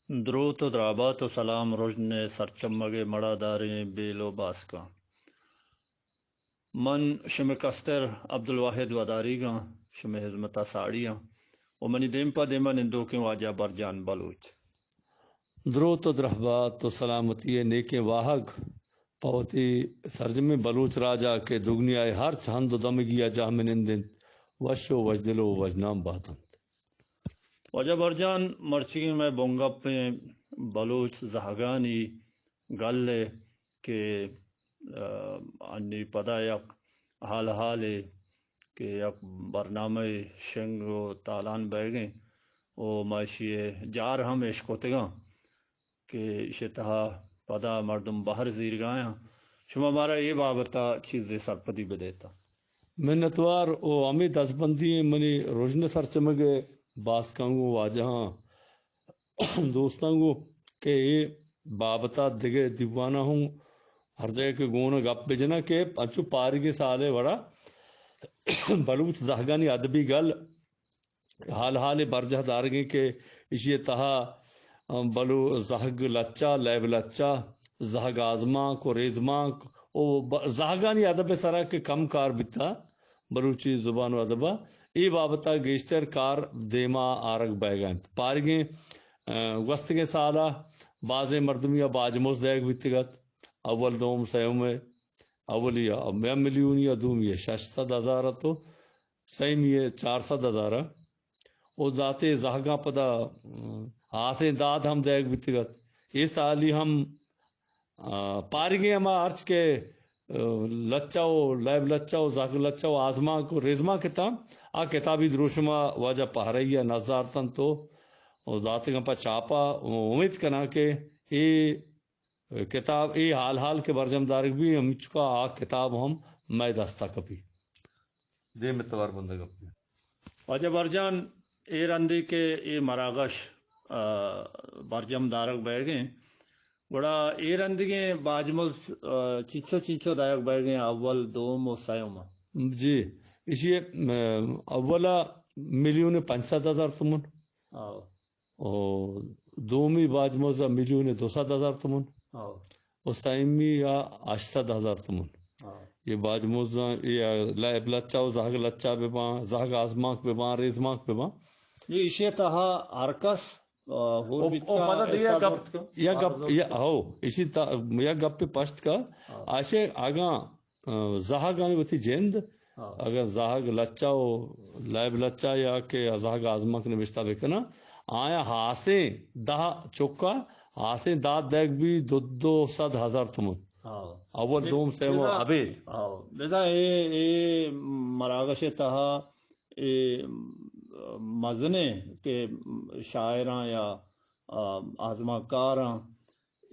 دروت و درابات و سلام رژن ءِ سرچمگ ءِ مڑاداریں بیل و باسکاں۔ من شمئے کستر عبدالواحد وداریگاں، شمئے ہزمتا ساڑی آں و منی دیم پہ دیما نندوکیں واجہ برجان بلوچ۔ دروت و درہبات و سلامتی ءِ نیکیں واہگ پہ وتی سرجمیں بلوچ راجا کہ دگنیا ءِ ہرچ ہند و دمگی ءَ جاہ منند انت، وش و وشدل و وشنام بات انت۔ واجہ برجان، مرچیگیں مئے بنگپیں بلوچ زہگانی گل ءَ کہ، آ، انی پدا یک حال حالے کہ یک برنامہ شنگ و تالان بئیگیں و ما اشی ءِ جار ہم اشکتگاں کہ ایشی تہا پدا مردم بہر زیرگایاں۔ شما مارا اے بابت ءَ چیزے سرپدی بدیتا۔ منتوار و ہمے دزبندی ایں منی رژن سرچمگ ءِ باسکاں گوں واجہاں دوستاں گوں کہ اے بابت ءَ دگہ دیواناں ہوں ہر جگہ کہ گون گپ بجناں کہ انچو پاریگیں سال ءِ وڑا بلوچ زہگانی ادبی گل حال حال ءَ برجاہ دارگیں کہ ایشی ءِ تہا، ام، بلو زہگ لچہ، لیب لچہ، زہگ آزمانک و ریزمانک و ب-، زہگانی ادب ءِ سرا کہ کم کار بیتا بلوچی زبان و ادب ءَ، اے بابت ءَ گیشتر کار دیما آرگ بئیگ ءَ انت۔ پاریگیں، ا، گوستگیں سال ءَ بازیں مردمی ءَ باجموز دئیگ بیتگ ات، اول، دوم، سیوم ءَ، اولی ءَ میلیونی ءَ، دومی ءَ شش سد ہزار ات و سیمی ءَ چار سد ہزار ءَ۔ و داتے زہگاں پدا، م، ہاسیں داد ہم دئیگ بیتگ ات۔ اے سالی ہم، آ، پاریگیں ہما ہرچ کہ، آ، لچہ و لیب لچہ و زہگ لچہ و آزمانک و ریزمانک اتاں، آ کتابی دروشم ءَ واجہ پہرئی ءَ نزارتنت و، و داتگاں پہ چاپ ءَ۔ و امیت کناں کہ اے کتاب، اے حال حال کہ برجم دارگ بی، ہمچکا آ کتاب ہم مئے دستا کپی۔ دیم ءَ توار بندگ اپی۔ واجہ برجان، اے رندے کہ اے مراگش، آ، برجم دارگ بئیگیں، گڑا اے رندگیں باجمز، آ، چنچو چنچو دایگ بئیگیں، اول، دوم و سیوم؟ جی، ایشی، م، اولا میلیون پنچ سد ہزار تومن۔ آو۔ و دومی باجموز ءَ میلیون دو سد ہزار تومن۔ ہاں۔ و سیمی ءَ ہشت سد ہزار تومن۔ ہاں۔ اے باجموزاں، اے لیب لچہ و زہگ لچہ بہ باں، زہگ آزمانک بہ باں، ریزمانک بہ باں۔ اے ایشی ءِ تہا ہر کس، آ، ہور او، بیت او، کا پدا دگہ استاد گپ، ورت کا؟ یا گپ، یا، ہو، ایشی تا، یا گپ پشت کا، ہاں۔ آشے اگاں ءُ زہگانی وتی جند، ہاں۔ اگاں زہگ لچہ و لیب لچہ یا کہ زہگ آزمانک نبشتہ بکناں، آیاں ہاسیں دہ چکا ہاسیں داد دئیگ بی دو، دو سد ہزار تومن۔ ہاں۔ اول، بے-، دوم، سیوم و بزاں، ابید۔ ہاں، بزاں اے، اے مراگش ءِ تہا اے مزنیں کہ شاعراں یا، آ، آزمانکاراں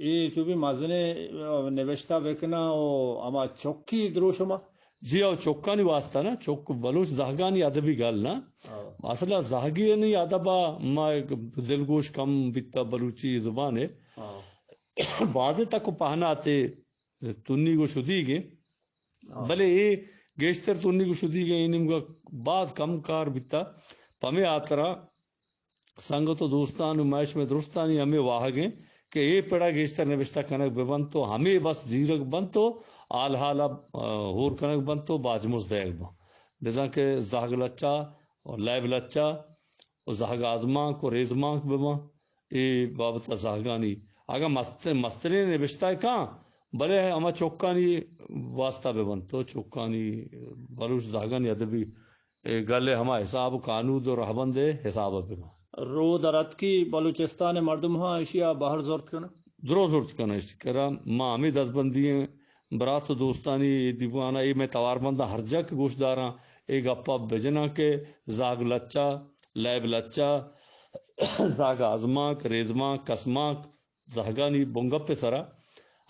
اے چو بی مزنیں، آ، نبشتہ بکناں و ہما چکی دروشما؟ جی، او چکانی واسطہ نا، چک بلوچ زہگانی ادبی گل نا۔ ہاں۔ اصل ءَ زہگانی ادب ءَ ما دلگوش کم بیتا بلوچی زبان ءَ۔ ہاں۔ بازیں تک و پہناتے تنیگ و شدیگ ایں۔ ہاں۔ بلے اے گیشتر تنیگ و شدیگ ایں، اے نیمگا باز کم کار بیتا۔ پمے ہاترا سنگت و دوستان و مئے شمئے درستانی ہمے واہگ ایں کہ اے پڑا گیشتر نبشتہ کنگ بہ بنت و ہمے بس زیرگ بنت و حال حال ءَ، آ، ہور کنگ بنت و باجموز دئیگ بنت۔ بزاں کہ زہگ لچہ و لیب لچہ و زہگ آزمانک و ریزمانک بہ بنت، اے بابت ءَ زہگانی اگاں مست-، مستریں نبشتہ کاں، بلے ہما چکانی واسطہ بہ بنت و چکانی بلوچ زہگانی ادبی اے گل ءِ ہما حساب و کانود و رہبند ءِ حساب ءَ بہ باں۔ رود ءَ رتکی بلوچستان ءِ مردم ہاں ایشی ءَ بہر زرت کناں؟ درو زرت کناں ایشی کرا۔ ما ہمے دزبندی ایں برات و دوستانی اے دیوان ءَ، اے مئے تواربنداں ہر جا کہ گوشداراں اے گپ ءَ بجناں کہ زاگ لچہ، لیب لچہ، زاگ آزمانک، ریزمانک، کسمانک، زہگانی بنگپ ءِ سرا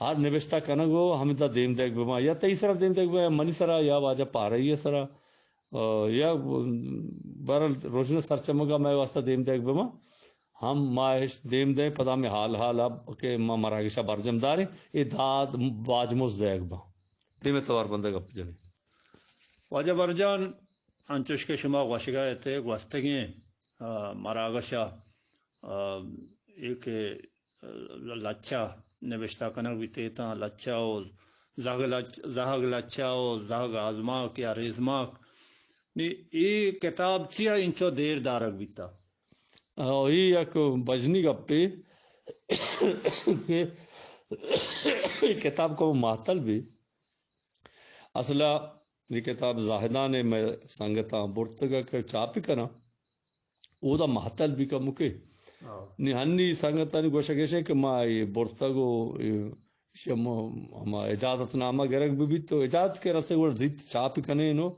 ہر نبشتہ کنگ و ہمدا دیم دئیگ بہ باں، یا تئی سرا دیم دئیگ بہ باں، یا منی سرا، یا واجہ پارئی ءِ سرا، آ، یا بہرحال رژن ءِ سرچمگ ءَ مئے واسطہ دیم دئیگ بہ باں، ہم ما اش دیم دئیں، پدا ہمے حال حال ءَ کہ ما مراگش ءَ برجم داریں، اے داد باجموز دئیگ باں۔ دیم ءَ توار بندگ گپ جنیں۔ واجہ برجان، انچوش کہ شما گوشگ ءَ ات، گوستگیں، آ، مراگش ءَ، آ، اے کہ لچہ نبشتہ کنگ بیت، ایتاں لچہ و زہگ لچ-، زہگ لچہ و زہگ آزماک یا ریزماک۔ نی اے کتاب چیا انچو دیر دارگ بیتا؟ آ، اے یک بژنی گپے کہ اے کتاب کمو مہتل بی۔ اصلا اے کتاب زاہدان ء مئے سنگتاں برتگ کہ چاپ کناں۔ اودا مہتل بی کمکے۔ ہاں۔ نی ہنی سنگتانی گوشگ ایش کہ ما اے برتگ و اے شم-، ہما اجازت نامہ گرگ بہ بیت تو اجازت کہ رسے گڑا زیت چاپ کنین و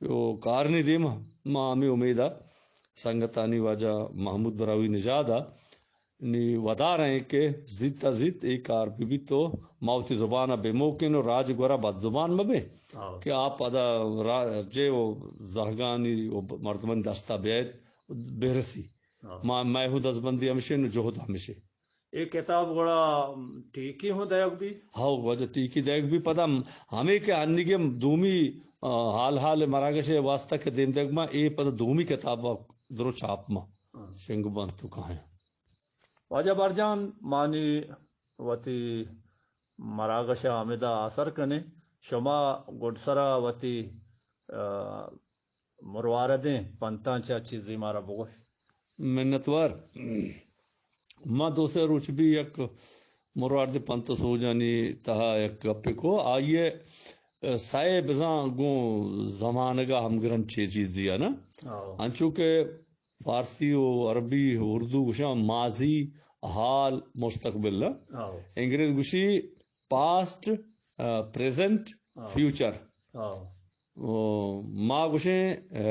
او کارنی دیما۔ ما ہمے امیدا سنگتانی واجہ محمود براہوئی نژادا نی ودار ایں کہ زیت ء زیت اے کار بہ بیت و ما وتی زبان ء بہ موکین و راج گورا بد زبان مہ بیں ہاں۔ کہ آ پدا راجے و زہگانی و مردمانی دستا بیایت، بہ رسی۔ ہاں۔ ما، مئے ہوں دزبندی ہمشین و جہد ہمشے۔ اے کتاب گڑا ٹیکی ہوں دئیگ بی؟ ہاؤ، واجہ ٹیکی دئیگ بی۔ پدا ہمے کہ انیگیں دومی، آ، حال حال مراگش ء واسطہ کہ دیم دئیگ ما، اے پدا دومی کتاب درو چاپ ما ہاں۔ شنگ بنت تو کایا۔ واجہ برجان، مانی وتی مراگش ء ہمدا آسر کنیں۔ شما گڈسرا وتی، آ، مرواردیں پنتاں چہ چیزے مارا بگوش۔ منتوار۔ ما دو سے روچ بی یک مرواردیں پنت و سوجانی تہا یک گپے کو، آئی ء سئے بزاں گوں زمانگ ء ہمگرنچیں چیزے ء نا۔ ہاؤ۔ انچو کہ فارسی و عربی، اردو گوشاں ماضی، حال، مستقبل۔ ہاؤ۔ انگریز گوشی پاسٹ، آ، پریزنٹ، ہاؤ۔ فیوچر۔ ہاؤ۔ او، ما گوشیں، آ،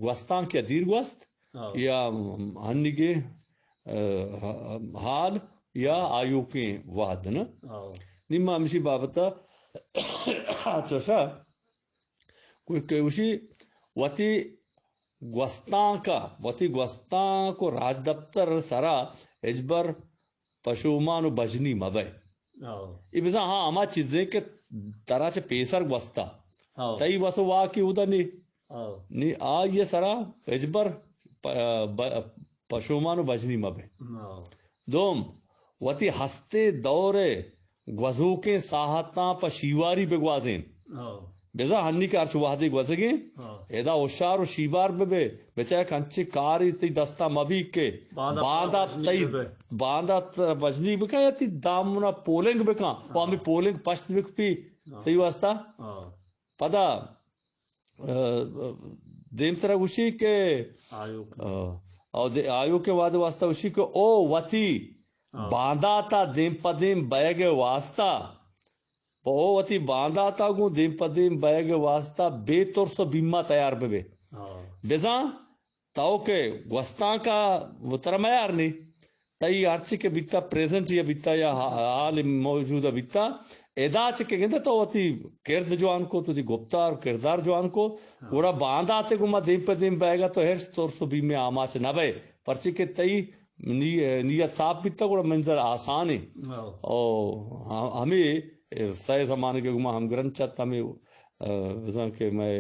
گوستانک یا دیر گوست ہاؤ۔ یا ہنیگے، آ، حال یا آیوکیں وہد نا۔ ہاؤ۔ نی ما ہمشی بابت ء چوشا کوئی کہ گوشی وتی گوستانک ء، وتی گوستانک و راجدپتر سرا ہچبر پشومان و بژنی مہ بئے۔ ہاں۔ اے بزاں ہاں ہما چیزیں کہ ترا چہ پیسر گوستا۔ ہاں۔ تئی وس و واکی اودا نی۔ ہاں۔ نی آئی سرا ہچبر پ-، ب-، پشومان و بژنی مہ بئے۔ ہاں۔ دوم، وتی ہستیں دور ء گوزوکیں ساہتاں پہ شیواری بگوازین۔ ہاں۔ بزاں ہنی کہ ہرچ وہدے گوزگیں، ہاں۔ ادا ہوشیار و شیبار بہ بے، بچار کہ انچیں کارے تئی دستا مہ بی کہ باندا باندا بجنی تئی بہ بے۔ باندا ت-، بجنی بکن یا تئی دامنا پولنگ بکن، و ہاں۔ ہمیں پولنگ پشت بکپی ہاں۔ تئی واسطہ۔ ہاں۔ پدا، آ، دیمترا گوشی کہ آیوک۔ آ، او دے-، آیوکیں وہد واسطہ گوشی کہ او وتی ہاں۔ بانداتا دیم پہ دیم بئیگ ء واسطہ، پہ او وتی بانداتا گوں دیم پہ دیم بئیگ ء واسطہ بے ترس و بیما تیار بہ بے۔ ہاں۔ بزاں تو کہ گوستانکا و ترا میار نی، تئی ہرچی کہ بیتا، پریزنٹ یا بیتا یا حا-، حال موجودہ بیتا، ادا چہ کہ گندے تو وتی کرد جوان کو، تو وتی گپتار کردار جوان کو، ہاں۔ گڑا بانداتے گوں ما دیم پہ دیم بئیگا تو ہرچ ترس و بیمے آماچ نہ بئے، پرچی کہ تئی نی-، نیت صاف بیتا گڑا منزل آسان ہے۔ ہاں۔ او ہ-، ہمیں سئے زمانگے گما ہمگرنچ ات ہمیں، آ، بزاں کہ مئے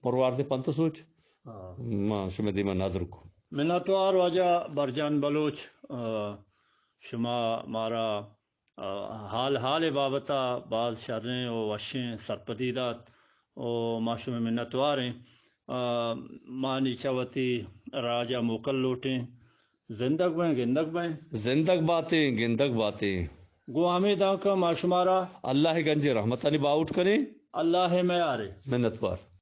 مرواردے پنت سوچ، ہاں۔ ما شمئے دیما نادر کو۔ منتوار واجہ برجان بلوچ، آ، شما مارا، آ، حال حال بابتا باز شریں و وشیں سرپدی دات۔ و ما شمئے منتوار ایں۔ آ، ما نی چہ وتی راج ء موکل لوٹیں۔ زندگ بیں، گندگ بیں۔ زندگ باتیں، گندگ باتیں۔ گوں ہمے دانکہ ما شمارا اللہ ء گنجیں رحمتانی باہوٹ کنیں۔ اللہ ء میارے۔ منتوار۔